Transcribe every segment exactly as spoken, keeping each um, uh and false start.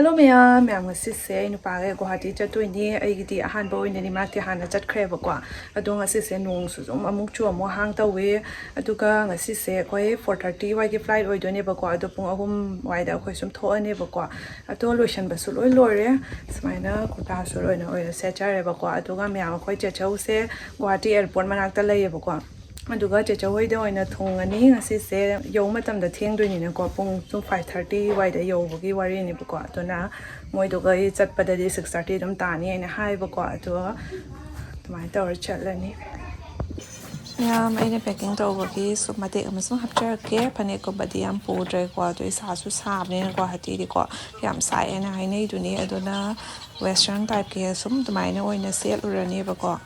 Hello ꯃꯌꯥꯝ, ꯃꯌꯥꯝ ꯉꯁꯤꯁꯦ ꯑꯩ ꯅꯨꯄꯥꯒ ꯒꯨꯋꯥꯍꯥꯇꯤ ꯆꯠꯇꯣꯏꯅꯤ꯫ ꯑꯩꯒꯤꯗꯤ ꯑꯍꯥꯟꯕ ꯑꯣꯏꯅꯅꯤ, ꯃꯥꯗꯤ ꯍꯥꯟꯅ ꯆꯠꯈ꯭ꯔꯦꯕꯀꯣ꯫ ꯑꯗꯣ ꯉꯁꯤꯁꯦ ꯅꯣꯡꯁꯨ ꯑꯗꯨꯝ ꯑꯃꯨꯛ ꯆꯨ ꯑꯃꯨꯛ ꯍꯥꯡ ꯇꯧꯋꯦ꯫ ꯑꯗꯨꯒ ꯉꯁꯤꯁꯦ ꯑꯩꯈꯣꯏ four thirty ꯋꯥꯏꯒꯤ flight ꯑꯣꯏꯗꯣꯏꯅꯦꯕꯀꯣ꯫ ꯑꯗꯣ ꯄꯨꯡ ꯑꯍꯨꯝ ꯋꯥꯏꯗ ꯑꯩꯈꯣꯏ ꯁꯨꯝ ꯊꯣꯛꯑꯅꯦꯕꯀꯣ꯫ ꯑꯗꯣ ꯂꯣꯏꯁꯟꯕꯁꯨ ꯂꯣꯏ ꯂꯣꯏꯔꯦ꯫ ꯁꯨꯃꯥꯏꯅ ꯀꯨꯔꯇꯥꯁꯨ ꯂꯣꯏꯅ ꯑꯣꯏꯅ ꯁꯦꯠꯆꯔꯦꯕꯀꯣ꯫ ꯑꯗꯨꯒ ꯃꯌꯥꯝ ꯑꯩꯈꯣꯏ ꯆꯦꯆꯧꯁꯦ ꯒꯨꯋꯥꯍꯥꯇꯤ airport ꯃꯅꯥꯛꯇ ꯂꯩꯌꯦꯕꯀꯣ꯫ ꯑꯗꯨꯒ ꯆꯦꯆꯧ ꯍꯣꯏꯗ ꯑꯣꯏꯅ ꯊꯨꯡꯉꯅꯤ꯫ ꯉꯁꯤꯁꯦ ꯌꯧ ꯃꯇꯝꯗ ꯊꯦꯡꯗꯣꯏꯅꯤꯅꯀꯣ, ꯄꯨꯡ ꯁꯨꯝ five thirty ꯋꯥꯏꯗ ꯌꯧꯕꯒꯤ ꯋꯥꯔꯤꯅꯦꯕꯀꯣ꯫ ꯑꯗꯨꯅ ꯃꯣꯏꯗꯨꯒ ꯑꯩ ꯆꯠꯄꯗꯗꯤ six thirty ꯑꯗꯨꯝ ꯇꯥꯅꯤ ꯍꯥꯏꯅ ꯍꯥꯏꯕꯀꯣ꯫ ꯑꯗꯣ ꯑꯗꯨꯃꯥꯏꯅ ꯇꯧꯔ ꯆꯠꯂꯅꯤ꯫ ꯃꯌꯥꯝ, ꯑꯩꯅ packing ꯇꯧꯕꯒꯤ ꯁꯨꯝ ꯃꯇꯦꯛ ꯑꯃ ꯁꯨꯝ ꯍꯥꯞꯆꯔꯛꯀꯦ꯫ ꯐꯅꯦꯛꯀꯨꯝꯕꯗꯤ ꯌꯥꯝ ꯄꯨꯗ꯭ꯔꯦꯀꯣ, ꯑꯗꯣ ꯏꯁꯥꯁꯨ ꯁꯥꯕꯅꯤꯅꯀꯣ, ꯍꯥꯇꯤꯗꯤꯀꯣ ꯌꯥꯝ ꯁꯥꯏ ꯍꯥꯏꯅ ꯍꯥꯏꯅꯩꯗꯨꯅꯤ꯫ ꯑꯗꯨꯅ western typeꯀꯤ ꯁꯨꯝ ꯑꯗꯨꯃꯥꯏꯅ ꯑꯣꯏꯅ ꯁꯦꯠꯂꯨꯔꯅꯦꯕꯀꯣ꯫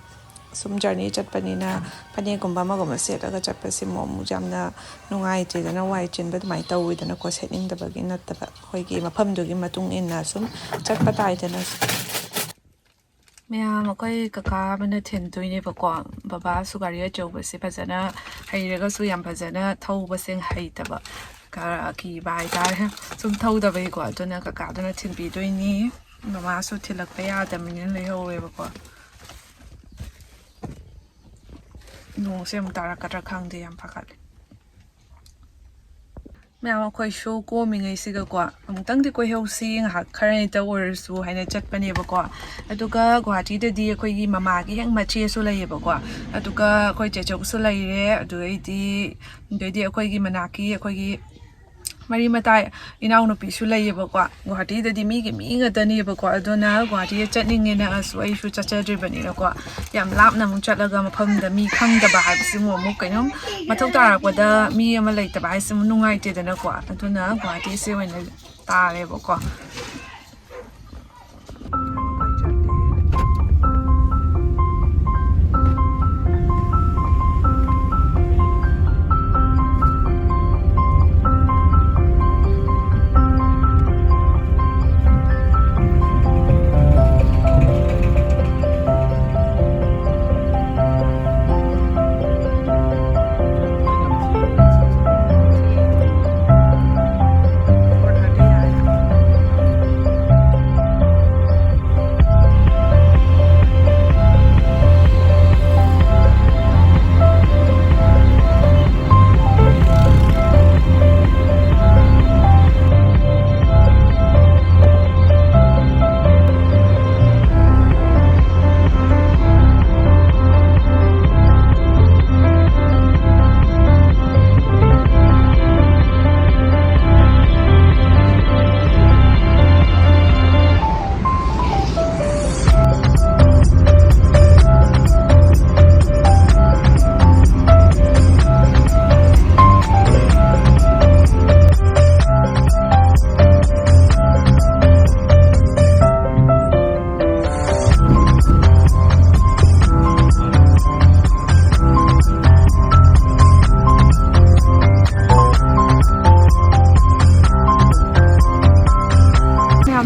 ꯁꯨꯝ journey ꯆꯠꯄꯅꯤꯅ ꯐꯅꯦꯛꯀꯨꯝꯕ ꯑꯃꯒꯨꯝꯕ ꯁꯦꯠꯂꯒ ꯆꯠꯄꯁꯤꯃꯨꯛ ꯑꯃꯨꯛ ꯌꯥꯝꯅ ꯅꯨꯡꯉꯥꯏꯇꯦꯗꯅ, ꯋꯥꯏ ꯆꯤꯟꯕ ꯑꯗꯨꯃꯥꯏꯅ ꯇꯧꯋꯤꯗꯅꯀꯣ, ꯁꯦꯠꯅꯤꯡꯗꯕꯒꯤ ꯅꯠꯇꯕ, ꯑꯩꯈꯣꯏꯒꯤ ꯃꯐꯝꯗꯨꯒꯤ ꯃꯇꯨꯡ ꯏꯟꯅ ꯁꯨꯝ ꯆꯠꯄ ꯇꯥꯏꯗꯅ꯫ ꯃꯌꯥꯝ, ꯑꯩꯈꯣꯏ ꯀꯀꯥ ꯑꯃꯅ ꯊꯤꯟꯗꯣꯏꯅꯦꯕꯀꯣ꯫ ꯕꯕꯥꯁꯨ ꯒꯥꯔꯤ ꯑꯆꯧꯕꯁꯦ ꯐꯖꯅ ꯍꯩꯔꯒꯁꯨ ꯌꯥꯝ ꯐꯖꯅ ꯊꯧꯕꯁꯦ ꯍꯩꯇꯕ, ꯈꯔ ꯀꯤꯕ ꯍꯥꯏꯇꯥꯔꯦ, ꯁꯨꯝ ꯊꯧꯗꯕꯩꯀꯣ꯫ ꯑꯗꯨꯅ ꯀꯀꯥꯗꯨꯅ ꯊꯤꯟꯕꯤꯗꯣꯏꯅꯤ꯫ ꯃꯃꯥꯁꯨ ꯊꯤꯜꯂꯛꯄ ꯌꯥꯗꯕꯅꯤꯅ ꯂꯩꯍꯧꯋꯦꯕꯀꯣ꯫ ꯅꯣꯡꯁꯦ ꯑꯃꯨꯛ ꯇꯥꯔꯛꯀꯗ꯭ꯔꯥ ꯈꯪꯗꯦ, ꯌꯥꯝ ꯄꯥꯈꯠꯂꯦ꯫ ꯃꯌꯥꯝ, ꯑꯩꯈꯣꯏꯁꯨ ꯀꯣꯝꯃꯤꯉꯩꯁꯤꯒꯀꯣ ꯑꯃꯨꯛꯇꯪꯗꯤ ꯀꯣꯏꯍꯧꯁꯤ, ꯉꯥꯏꯍꯥꯛ ꯈꯔꯅꯤꯇ ꯑꯣꯏꯔꯁꯨ ꯍꯥꯏꯅ ꯆꯠꯄꯅꯦꯕꯀꯣ꯫ ꯑꯗꯨꯒ ꯒꯨꯍꯥꯇꯤꯗꯗꯤ ꯑꯩꯈꯣꯏꯒꯤ ꯃꯃꯥꯒꯤ ꯍꯦꯛ ꯃꯆꯦꯁꯨ ꯂꯩꯌꯦꯕꯀꯣ꯫ ꯑꯗꯨꯒ ꯑꯩꯈꯣꯏ ꯆꯦꯆꯧꯁꯨ ꯂꯩꯔꯦ꯫ ꯑꯗꯨꯗꯩꯗꯤ, ꯑꯗꯩꯗꯤ ꯑꯩꯈꯣꯏꯒꯤ ꯃꯅꯥꯛꯀꯤ ꯑꯩꯈꯣꯏꯒꯤ ꯃꯔꯤ ꯃꯇꯥꯏ ꯏꯅꯥꯎꯅꯨꯄꯤꯁꯨ ꯂꯩꯌꯦꯕꯀꯣ꯫ ꯒꯨꯍꯥꯇꯤꯗꯗꯤ ꯃꯤꯒꯤ ꯃꯤ ꯉꯥꯛꯇꯅꯦꯕꯀꯣ꯫ ꯑꯗꯨꯅ ꯒꯨꯍꯥꯇꯤꯗ ꯆꯠꯅꯤꯡꯉꯦꯅ ꯑꯁꯨ ꯑꯩꯁꯨ ꯆꯠꯆꯗ꯭ꯔꯤꯕꯅꯤꯅꯀꯣ, ꯌꯥꯝ ꯂꯥꯞꯅ ꯑꯃꯨꯛ ꯆꯠꯂꯒ ꯃꯐꯝꯗ ꯃꯤ ꯈꯪꯗꯕ ꯍꯥꯏꯕꯁꯤꯃꯨꯛ ꯑꯃꯨꯛ ꯀꯩꯅꯣꯝ ꯃꯊꯧ ꯇꯥꯔꯛꯄꯗ ꯃꯤ ꯑꯃ ꯂꯩꯇꯕ ꯍꯥꯏꯁꯤꯃꯨꯛ ꯅꯨꯡꯉꯥꯏꯇꯦꯗꯅꯀꯣ꯫ ꯑꯗꯨꯅ ꯒꯨꯍꯥꯇꯤꯁꯦ ꯑꯣꯏꯅ ꯇꯥꯔꯦꯕꯀꯣ꯫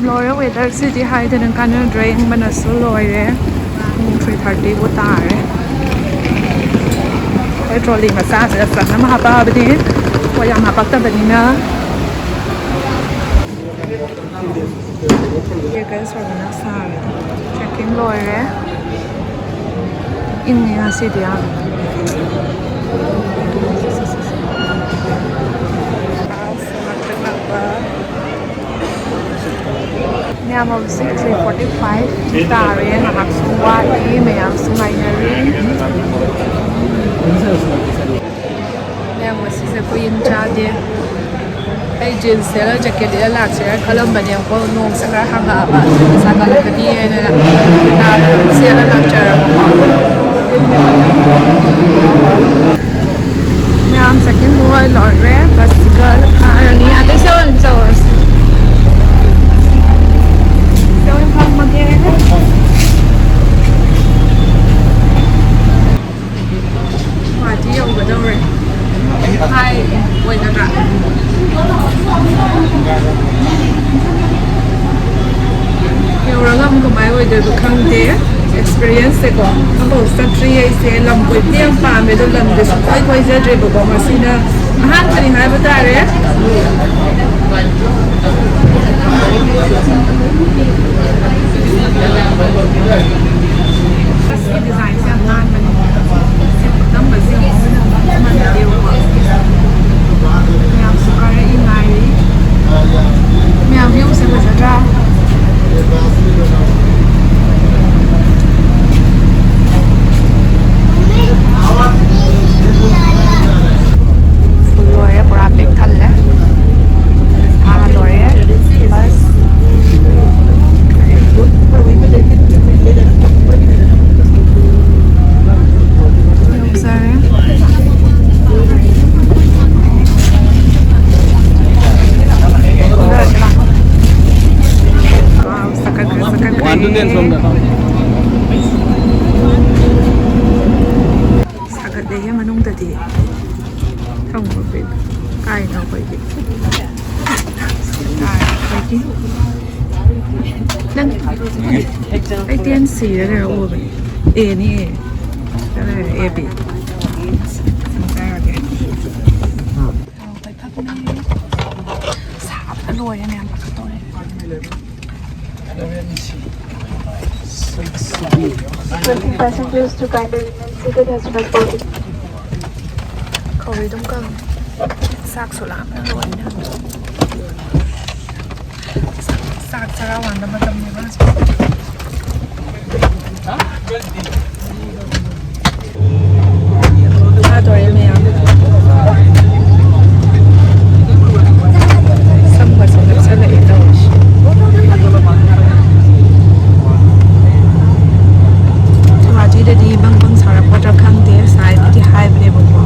ꯂꯣꯏꯔꯦ꯫ ꯋꯦꯗꯔꯁꯤꯗꯤ ꯍꯥꯏꯗꯅ ꯀꯥꯟꯅꯗ꯭ꯔꯦ, ꯏꯪꯕꯅꯁꯨ ꯂꯣꯏꯔꯦ꯫ ꯄꯨꯡ ꯊ꯭ꯔꯤ ꯊꯥꯔꯇꯤꯕꯨ ꯇꯥꯔꯦ꯫ ꯑꯩ ꯇ꯭ꯔꯣꯂꯤ ꯃꯆꯥꯁꯤꯗ ꯆꯟ ꯑꯃ ꯍꯥꯞꯄꯛꯑꯕꯅꯤ꯫ ꯄꯣꯠ ꯌꯥꯝ ꯍꯥꯞꯄꯛꯇꯕꯅꯤꯅ꯫ ꯀꯦꯒꯜꯁ ꯑꯣꯏꯕꯅ ꯁꯥꯔꯦ꯫ ꯆꯦꯛꯀꯤꯡ ꯂꯣꯏꯔꯦ꯫ ꯏꯪꯉꯦ ꯉꯁꯤꯗꯤ ꯌꯥꯝ꯫ ꯃꯌꯥꯝ ꯍꯧꯖꯤꯛ ꯊ꯭ꯔꯤ ꯐꯣꯔꯇꯤ ꯐꯥꯏꯚ ꯇꯥꯔꯦ꯫ ꯉꯥꯏꯍꯥꯛꯁꯨ ꯋꯥꯠꯂꯤ꯫ ꯃꯌꯥꯝꯁꯨ ꯉꯥꯏꯅꯔꯤ꯫ ꯃꯌꯥꯝ ꯉꯁꯤꯁꯦ ꯀꯨꯏꯅ ꯆꯥꯗꯦ꯫ ꯑꯩ ꯖꯤꯟꯁ ꯁꯦꯠꯂ ꯖꯦꯀꯦꯠ ꯂꯤꯠꯂ ꯂꯥꯛꯁꯤꯔꯥ ꯈꯜꯂꯝꯕꯅꯦꯕꯀꯣ, ꯅꯣꯡꯁꯦ ꯈꯔ ꯍꯥꯡꯉꯛꯑꯕ, ꯁꯥꯒꯠꯂꯛꯀꯅꯤ ꯍꯥꯏꯅ ꯁꯦꯠꯂ ꯂꯥꯛꯆꯔꯕꯀꯣ꯫ ꯃꯌꯥꯝ ꯆꯦꯛꯀꯤꯡ ꯂꯣꯏ ꯂꯣꯏꯔꯦ꯫ ꯕꯁꯁꯤꯒ ꯀꯥꯔꯅꯤ꯫ ꯑꯗꯩ ꯁꯦ ꯑꯣꯏꯅ ꯆꯧꯔꯁꯤ꯫ ꯁꯦ ꯑꯣꯏꯅ ꯐꯝꯃꯒꯦ꯫ ꯒꯨꯍꯥꯇꯤ ꯌꯧꯒꯗꯧꯔꯦ꯫ ꯍꯥꯏ ꯑꯣꯏꯒꯗ꯭ꯔꯥ? ꯌꯧꯔꯒ ꯑꯃꯨꯛ ꯀꯃꯥꯏꯅ ꯑꯣꯏꯗꯣꯏꯕ ꯈꯪꯗꯦ꯫ ꯑꯦꯛꯁꯄꯤꯔꯤꯌꯦꯟꯁꯁꯦꯀꯣ, ꯑꯃꯐꯥꯎ ꯆꯠꯇ꯭ꯔꯤ ꯑꯩꯁꯦ꯫ ꯂꯝ ꯀꯣꯏꯕꯗꯤ ꯌꯥꯝ ꯄꯥꯝꯃꯦ, ꯑꯗꯣ ꯂꯝꯗꯤ ꯁꯨꯡꯀꯣꯏ ꯀꯣꯏꯖꯗ꯭ꯔꯤꯕꯀꯣ꯫ ꯉꯁꯤꯅ ꯑꯍꯥꯟꯕꯅꯤ ꯍꯥꯏꯕ ꯇꯥꯔꯦ꯫ ꯉꯁꯤꯒꯤ ꯗꯤꯖꯥꯏꯟꯁꯦ ꯌꯥꯝ ꯅꯥꯟꯕꯅꯦ꯫ ꯁꯦꯠ ꯑꯅꯝꯕꯁꯦ ꯃꯥꯟꯅꯗꯦꯕꯀꯣ꯫ ꯃꯌꯥꯝꯁꯨ ꯀꯥꯔꯛꯏ ꯉꯥꯏꯔꯤ꯫ ꯃꯌꯥꯝ ꯚ꯭ꯌꯨꯁꯦ ꯐꯖꯗ꯭ꯔꯥ? ꯐꯨꯜ ꯂꯣꯏꯔꯦ, ꯄꯨꯔꯥ ꯄꯤꯛ ꯊꯜꯂꯦ꯫ ꯐꯥꯅ ꯂꯣꯏꯔꯦ꯫ ꯕꯁ꯫ ꯌꯧꯖꯔꯦ꯫ ꯋꯥꯎ, ꯁꯀꯠꯈ꯭ꯔꯦ, ꯁꯀꯠꯈ꯭ꯔꯦ꯫ ꯋꯥꯟꯗꯨꯅꯦ ꯁꯣꯝꯗ꯫ ꯁꯥꯒꯠꯂꯦꯍꯦ ꯃꯅꯨꯡꯗꯗꯤ꯫ ꯊꯝꯈ꯭ꯔꯣ ꯀꯩꯅꯣ꯫ ꯀꯥꯏꯅꯣ ꯑꯩꯈꯣꯏꯒꯤ꯫ ꯇꯥꯔꯦ ꯑꯩꯈꯣꯏꯒꯤ꯫ ꯑꯩ ꯇꯦꯟ ꯁꯤꯔ ꯀꯩꯅꯣ ꯎꯕꯅꯦ꯫ ꯑꯦꯅꯤ ꯑꯦ꯫ ꯀꯗꯥꯏꯗ ꯑꯦ ꯕꯤ? ꯆꯥꯔꯒꯦ꯫ ꯁꯥꯕꯅ ꯂꯣꯏꯔꯦ ꯃꯌꯥꯝ ꯄꯥꯈꯠꯇꯧꯔꯦ꯫ Passengers to kindly remain seated as soon as possible. ꯈꯧꯔꯤ ꯑꯗꯨꯝ ꯀꯪꯉꯦ꯫ ꯆꯥꯛꯁꯨ ꯂꯥꯝꯅ ꯂꯣꯏꯔꯦ꯫ ꯆꯥꯛ ꯆꯔꯥ ꯋꯥꯟꯕ ꯃꯇꯝꯅꯦꯕ ꯍꯧꯖꯤꯛ꯫ ꯆꯥꯗꯣꯔꯦ ꯃꯌꯥꯝ꯫ ꯁꯝꯒꯁꯦ ꯅꯞꯁꯜꯂꯛꯑꯦ ꯇꯧꯔꯤꯁꯦ꯫ ꯒꯨꯍꯥꯇꯤꯗꯗꯤ ꯕꯪ ꯕꯪ ꯁꯥꯔꯛꯀꯗ꯭ꯔꯥ ꯈꯪꯗꯦ, ꯁꯥꯏꯗꯗꯤ ꯍꯥꯏꯕꯅꯦꯕꯀꯣ꯫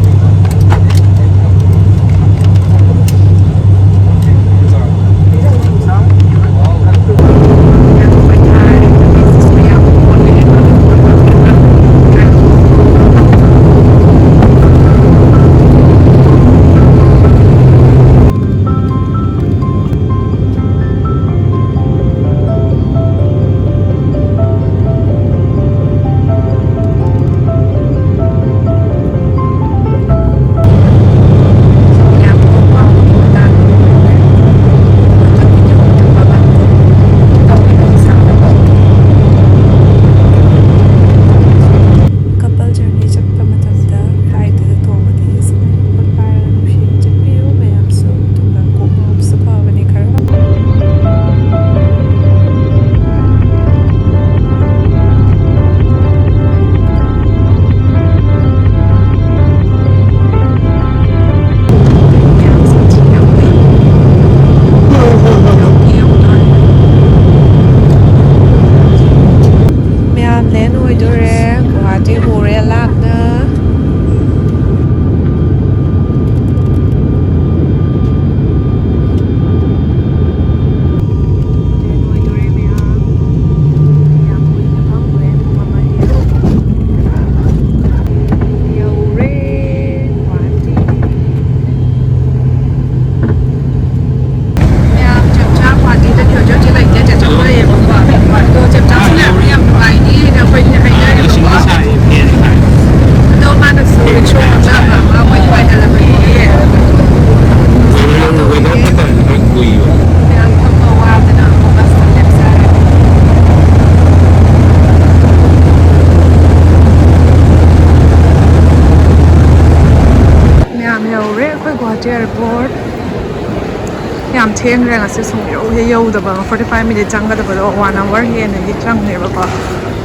ꯊꯦꯡꯈ꯭ꯔꯦ ꯉꯁꯤ, ꯁꯨꯡꯌꯧ ꯍꯦꯛ ꯌꯧꯗꯕ꯫ Forty five minute ꯆꯪꯒꯗꯕꯗꯣ one hour ꯍꯦꯟꯅꯗꯤ ꯆꯪꯉꯦꯕꯀꯣ꯫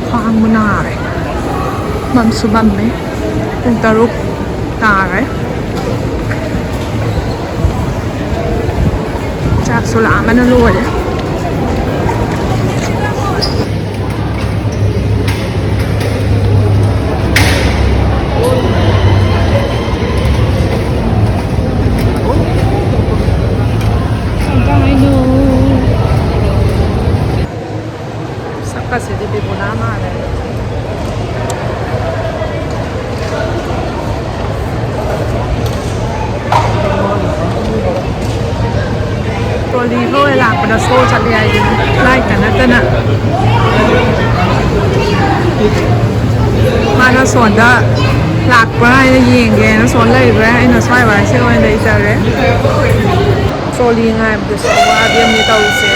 ꯈ꯭ꯋꯥꯡꯕꯨ ꯅꯥꯔꯦ꯫ ꯃꯝꯁꯨ ꯃꯝꯃꯦ꯫ ꯄꯨꯡ ꯇꯔꯨꯛ ꯇꯥꯔꯦ꯫ ꯆꯥꯛꯁꯨ ꯂꯥꯝꯕꯅ ꯂꯣꯏꯔꯦ꯫ ꯁꯛꯀꯁꯤꯗꯤ ꯕꯤꯕꯨꯂꯥ ꯃꯥꯜꯂꯦ꯫ ꯇ꯭ꯔꯣꯂꯤ ꯍꯣꯏ ꯂꯥꯛꯄꯗ ꯁꯣ ꯆꯠꯂꯦ ꯍꯥꯏꯗꯨꯅꯤ, ꯂꯥꯏꯠꯇ ꯅꯠꯇꯅ꯫ ꯃꯥꯅ ꯁꯣꯟꯗ ꯂꯥꯛꯄ꯭ꯔꯥ ꯍꯥꯏꯅ ꯌꯦꯡꯒꯦꯅ ꯁꯣꯟ ꯂꯩꯈ꯭ꯔꯦ, ꯑꯩꯅ ꯁ꯭ꯋꯥꯏ ꯋꯥꯏꯁꯦ ꯑꯣꯏꯅ ꯂꯩꯖꯔꯦ꯫ ꯇ꯭ꯔꯣꯂꯤ ꯉꯥꯏꯕꯗꯁꯨ ꯑꯋꯥꯕꯤ ꯑꯃꯅꯤ ꯇꯧꯔꯤꯁꯦ꯫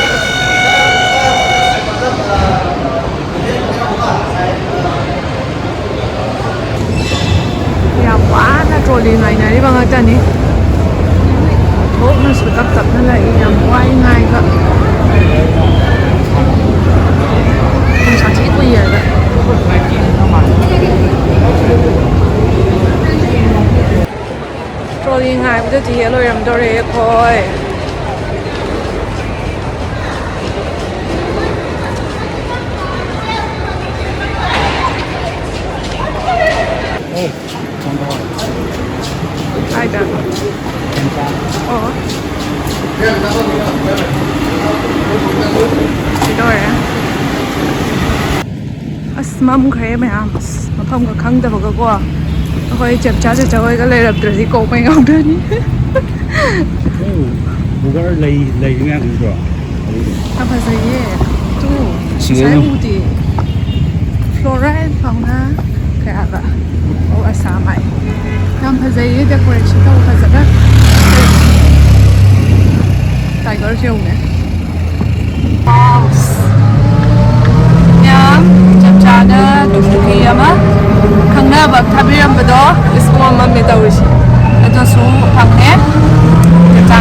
ꯌꯥꯝ ꯋꯥꯅ ꯇ꯭ꯔꯣꯂꯤ ꯉꯥꯏꯅꯔꯤꯕ ꯉꯥꯛꯇꯅꯤ꯫ ꯊꯣꯛꯅꯁꯨ ꯇꯞ ꯇꯞꯅ ꯂꯥꯛꯏ, ꯌꯥꯝ ꯋꯥꯏ ꯉꯥꯏꯕ꯫ ꯌꯥꯝ ꯁꯥꯊꯤ ꯀꯨꯏꯌꯦꯕ꯫ ꯇ꯭ꯔꯣꯂꯤ ꯉꯥꯏꯕꯗ ꯇꯤꯀꯦꯠ ꯂꯣꯏꯔꯝꯗꯣꯔꯦ ꯑꯩꯈꯣꯏ꯫ ꯀꯥꯏꯗ? ꯑꯣ꯫ ꯁꯤ ꯂꯣꯏꯔꯦ꯫ ꯑꯁ, ꯃꯝꯈ꯭ꯔꯦ ꯃꯌꯥꯝ꯫ ꯑꯁ, ꯃꯐꯝꯒ ꯈꯪꯗꯕꯒꯀꯣ꯫ ꯑꯩꯈꯣꯏ ꯆꯦꯝꯆꯥ ꯆꯦꯆꯥ ꯍꯣꯏꯒ ꯂꯩꯔꯝꯗ꯭ꯔꯗꯤ ꯀꯣꯛ ꯃꯩ ꯉꯥꯎꯗꯣꯏꯅꯤ꯫ ꯒꯨꯒꯜ ꯂꯩ, ꯂꯩ ꯃꯌꯥꯝꯗꯣ꯫ ꯌꯥꯝ ꯐꯖꯩꯌꯦ꯫ ꯇꯨ, ꯁꯤꯒꯩꯅ ꯉꯁꯥꯏ ꯎꯗꯦ꯫ Flora and fauna ꯀꯌꯥꯒ꯫ ꯑꯣ, ꯑꯁꯥꯝ ꯍꯥꯏ꯫ ꯌꯥꯝ ꯐꯖꯩꯌꯦ, decoration ꯇꯧꯕ ꯐꯖꯅ꯫ Tiger ꯁꯦ ꯌꯦꯡꯉꯨꯅꯦ꯫ ꯃꯌꯥꯝ, ꯆꯞ ꯆꯥꯅ ꯇꯨꯄꯤ ꯑꯃ ꯈꯪꯅꯕ ꯊꯥꯕꯤꯔꯝꯕꯗꯣ, ꯏꯁꯀꯣꯝ ꯑꯃꯅꯦ ꯇꯧꯔꯤꯁꯦ꯫ ꯑꯗꯨꯁꯨ ꯐꯪꯉꯦ꯫ ꯆꯞ ꯆꯥꯅ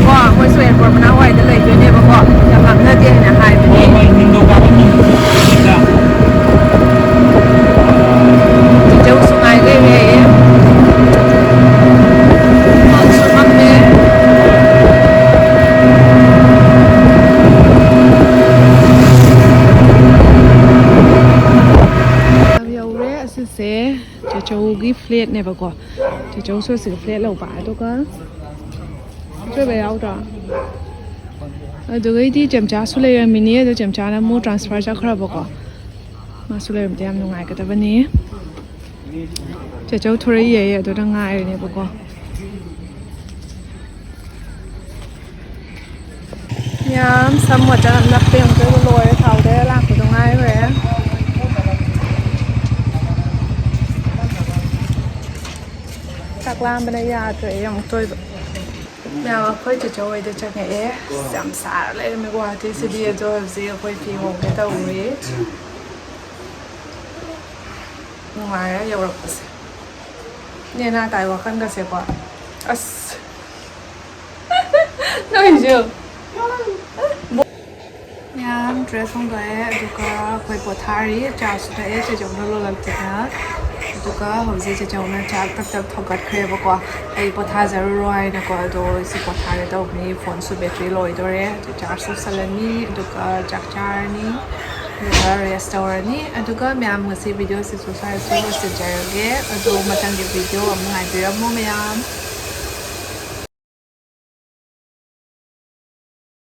ꯂꯩꯔꯦꯀꯣ꯫ ꯃꯣꯏꯁꯨ ꯑꯦꯌꯔꯄꯣꯔꯠ ꯃꯅꯥꯛ ꯋꯥꯏꯗ ꯂꯩꯗꯣꯏꯅꯦꯕꯀꯣ꯫ ꯌꯥꯝ ꯂꯥꯞꯅꯗꯦ ꯍꯥꯏꯅ ꯍꯥꯏꯕꯅꯦ꯫ ꯆꯤꯆꯧꯁꯨ ꯉꯥꯏ ꯂꯩꯔꯦ꯫ ꯃꯝꯁꯨ ꯃꯝꯃꯦ꯫ ꯌꯧꯔꯦ꯫ ꯑꯁꯤꯁꯦ ꯆꯦꯆꯧꯒꯤ ꯐ꯭ꯂꯦꯠꯅꯦꯕꯀꯣ꯫ ꯆꯦꯆꯧꯁꯨ ꯑꯁꯤꯗ ꯐ꯭ꯂꯦꯠ ꯂꯧꯕ꯫ ꯑꯗꯨꯒ ꯑꯆꯣꯏꯕ ꯌꯥꯎꯗ꯭ꯔꯣ? ꯑꯗꯨꯒꯩꯗꯤ ꯆꯦꯝꯆꯥꯁꯨ ꯂꯩꯔꯝꯃꯤꯅꯤ꯫ ꯑꯗꯣ ꯆꯦꯝꯆꯥꯅ ꯑꯃꯨꯛ ꯇ꯭ꯔꯥꯟꯁꯐꯔ ꯆꯠꯈ꯭ꯔꯕꯀꯣ꯫ ꯃꯥꯁꯨ ꯂꯩꯔꯝꯗꯤ ꯌꯥꯝ ꯅꯨꯡꯉꯥꯏꯒꯗꯕꯅꯤ꯫ ꯆꯦꯆꯧ ꯊꯣꯔꯛꯏꯌꯦ꯫ ꯑꯗꯨꯅ ꯉꯥꯏꯔꯤꯅꯦꯕꯀꯣ꯫ ꯌꯥꯝ ꯁꯝ ꯃꯇꯝ ꯅꯞꯄꯦ꯫ ꯑꯃꯨꯛꯇꯣꯏꯕ ꯂꯣꯏꯔꯦ꯫ ꯊꯥꯎꯗ ꯂꯥꯛꯄꯗꯣ ꯉꯥꯏꯈ꯭ꯔꯦ꯫ ꯆꯥꯛ ꯂꯥꯝꯕꯅ ꯌꯥꯗ꯭ꯔꯦ꯫ ꯑꯃꯨꯛꯇꯣꯏꯕ꯫ ꯃꯌꯥꯝ, ꯑꯩꯈꯣꯏ ꯆꯦꯆꯧ ꯍꯣꯏꯗ ꯆꯪꯉꯛꯑꯦ꯫ ꯑꯁ, ꯌꯥꯝ ꯁꯥꯔ ꯂꯩꯔꯝꯃꯦ ꯒꯨꯍꯥꯇꯤꯁꯤꯗꯤ꯫ ꯑꯗꯣ ꯍꯧꯖꯤꯛ ꯑꯩꯈꯣꯏ ꯐꯤ ꯍꯣꯡꯒꯦ ꯇꯧꯔꯤ꯫ ꯅꯨꯡꯉꯥꯏꯔꯦ ꯌꯧꯔꯛꯄꯁꯦ꯫ ꯅꯦꯅꯥ ꯇꯥꯏ ꯋꯥꯈꯜꯒꯁꯦꯀꯣ꯫ ꯑꯁ꯫ ꯅꯣꯏꯁꯨ꯫ ꯃꯌꯥꯝ ꯗ꯭ꯔꯦꯁ ꯍꯣꯡꯗꯣꯛꯑꯦ, ꯑꯗꯨꯒ ꯑꯩꯈꯣꯏ ꯄꯣꯊꯥꯔꯤ꯫ ꯆꯥꯁꯨ ꯊꯛꯑꯦ ꯆꯦꯆꯧꯅ ꯂꯣꯜꯂꯛꯇꯅ꯫ ꯑꯗꯨꯒ ꯍꯧꯖꯤꯛ ꯆꯦꯆꯧꯅ ꯆꯥꯛ ꯇꯞ ꯇꯞ ꯊꯣꯡꯒꯠꯈ꯭ꯔꯦꯕꯀꯣ꯫ ꯑꯩ ꯄꯣꯊꯥꯖꯔꯨꯔꯣ ꯍꯥꯏꯅꯀꯣ꯫ ꯑꯗꯣ ꯑꯩꯁꯨ ꯄꯣꯊꯥꯒꯦ ꯇꯧꯕꯅꯤ꯫ ꯐꯣꯟꯁꯨ ꯕꯦꯇ꯭ꯔꯤ ꯂꯣꯏꯗꯣꯔꯦ꯫ ꯑꯗꯨ ꯆꯥꯔꯖ ꯇꯧꯁꯜꯂꯅꯤ, ꯑꯗꯨꯒ ꯆꯥꯛ ꯆꯥꯔꯅꯤ, ꯑꯗꯨꯒ ꯔꯦꯁ ꯇꯧꯔꯅꯤ꯫ ꯑꯗꯨꯒ ꯃꯌꯥꯝ, ꯉꯁꯤ ꯚꯤꯗꯤꯑꯣꯁꯤꯁꯨ ꯁ꯭ꯋꯥꯏꯗꯁꯨ ꯂꯣꯏꯁꯤꯟꯖꯔꯒꯦ꯫ ꯑꯗꯣ ꯃꯊꯪꯒꯤ ꯚꯤꯗꯤꯑꯣ ꯑꯃꯨꯛ ꯉꯥꯏꯕꯤꯔꯝꯃꯣ ꯃꯌꯥꯝ꯫